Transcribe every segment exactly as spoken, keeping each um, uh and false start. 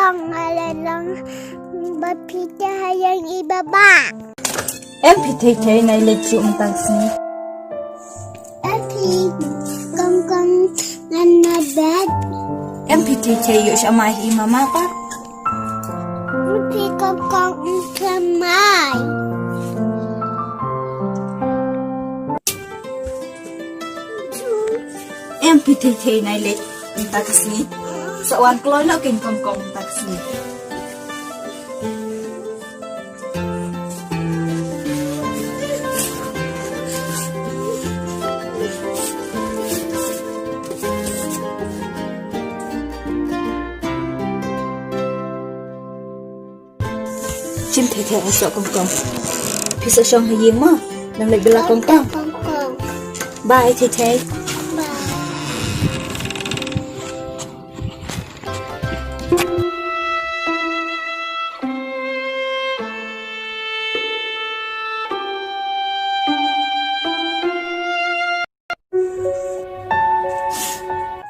Nga la long ba phi te ha ïing i baba. Em phi thei thei nai leit shu mynta ka sngi. Em phi kong kong ngan na bed. Em phi thei thei ïoh sha mai hi mama pa. Em phi kong kong thymmai. Em phi thei thei nai leit mynta ka sngi. Sa wan kloi noh kein kong kong mynta ka sngi. Shim thei thei ha soh kong kong. Phi sa shong ha ïing mo. Nang leit bylla kong kong. Bye thei thei. Bye.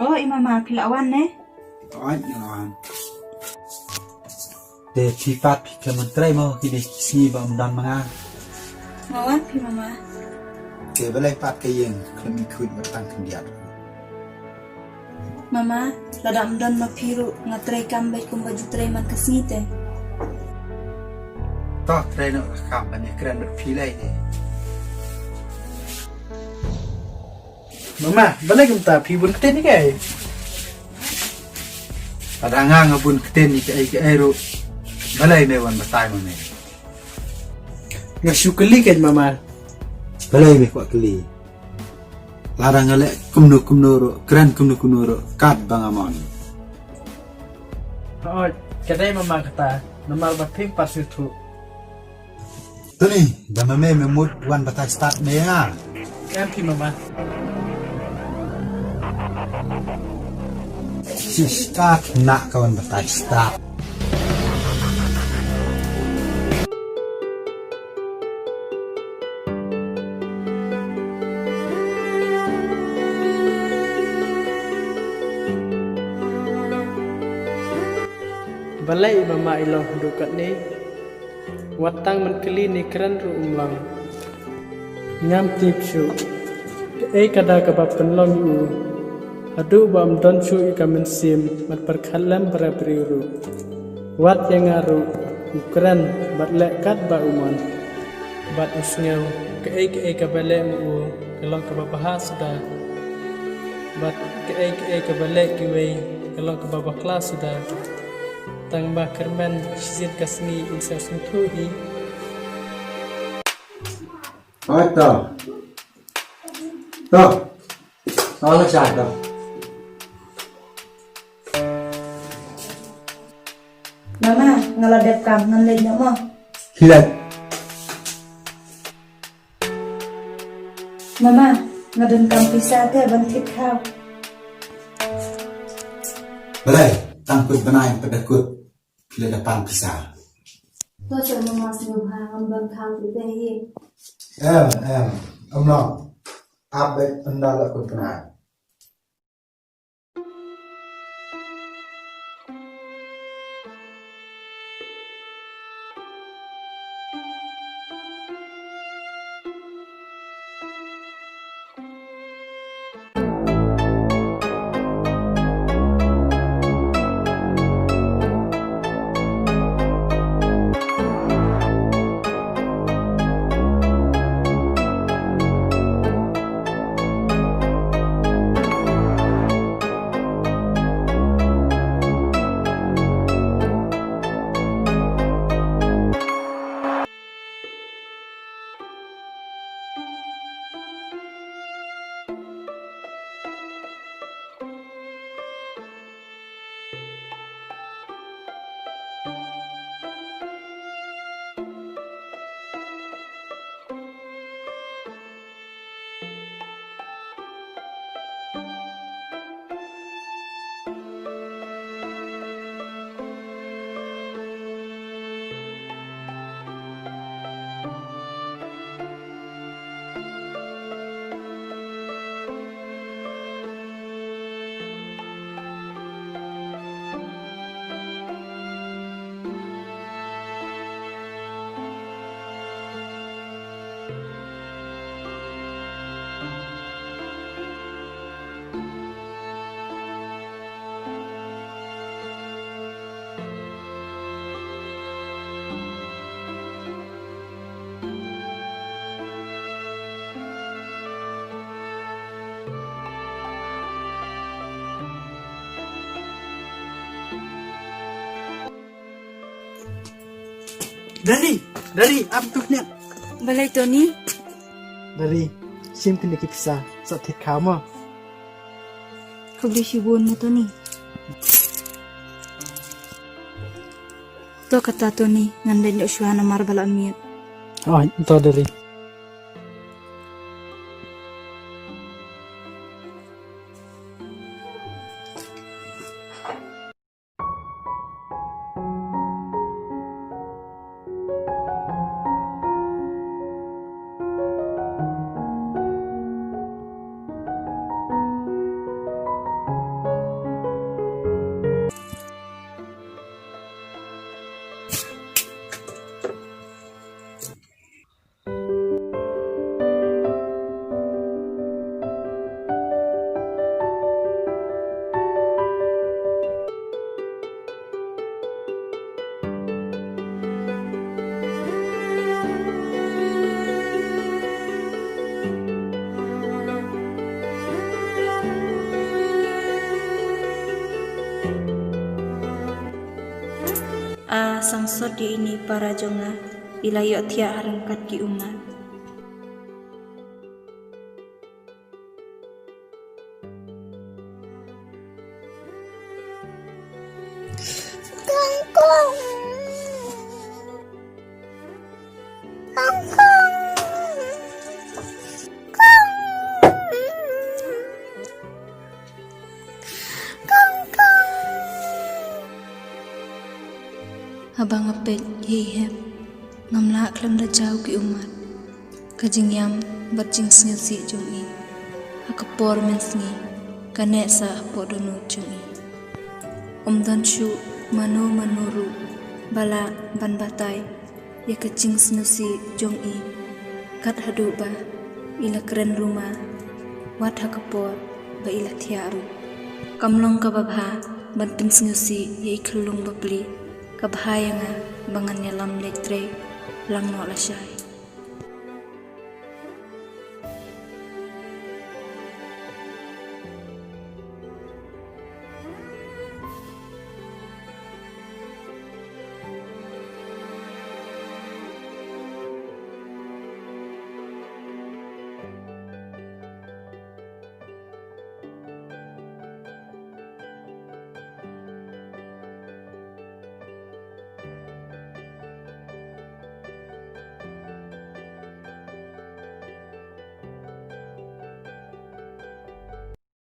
Oh, i mama phi la wan ne? Wan, wan. Te phi pat phi khlem trei mo kine ki sngi ba ym don ma nga. Nga wan phi mama. Te balei pat ka ïing khlem i khuid ba tang khyndiat. Mama, lada ym don ma phi ruh nga trei kam beit kumba ju trei man ka sngi te. To trei noh ka kam ban ïakren bad phi lei te. Mama, balei kumta phi bun ktien ïa kaei? Lada nga nga bun ktien ïa kaei kaei ruh balei me wan batai ma me? Nga shu kylli kein mama. Balei me kwah kylli? Lada nga leh kumno kumno ruh, kren kumno kumno ruh, katba nga mon. Hooid, ka dei mama kata, namar ba phim pat sngewthuh. Tuni, da ma me me mut wan batai stad me ïa nga. Em phi mama. Shi stad na ka wan batai stad. Balei i mama i long haduh katne? Wat tang ban kylli ne kren ruh um long. Ngam tip shuh kaei ka daw kaba pynlong ïa u. Haduh ba um don shuh ïa ka mynsiem ban pyrkhat lem para briew ruh. Wat ïa nga ruh u kren bad leh katba u mon. Bad u sngew kaei kaei kaba leh ma u ka long kaba bha suda. Bad kaei kaei kaba leh kiwei ka long kaba bakla suda. Tang ba kyrmen shisien ka sngi un sa sngewthuh hi. Oi to. To. To la shai to. Mama, nga la dep kam, ngan leit noh mo. Leit. Mama, nga donkam pisa te ban thied khaw. Balei, tang kut bnai pat da kut. Phi la da pan pisa. To sha mama sngewbha ngam don khaw te hi. Em, em, em long. Ap beit ynda la kut bnai. Dari, Dari, ap tu pniak. Balei Tony? Dari, shim kine ki pisa, sa thik kha mo. Khublei shibun mo Tony. To kata Tony, ngan dei nyok shwa namar ba la miet. Oh, to Dari. A sangsot ïa ine i para jong nga, i la ïohthiah ha ryngkat ki ummat. Haba nga peit ïa i hep, ngam lah khlem da jaw ki ummat. Ka jingïam bad jingsngewsih jong i ha ka por mynsngi ka neh sah hapoh dohnud jong i. Ym don shuh mano mano ruh ba lah ban batai ïa ka jingsngewsih jong i, kat haduh ba i la kren ruma wat ha ka por ba i la thiah ruh. Kam long kaba bha ban pynsngewsih ïa i khyllung bapli, ka bha ïa nga ba ngan ïalam leit trei lang noh lashai.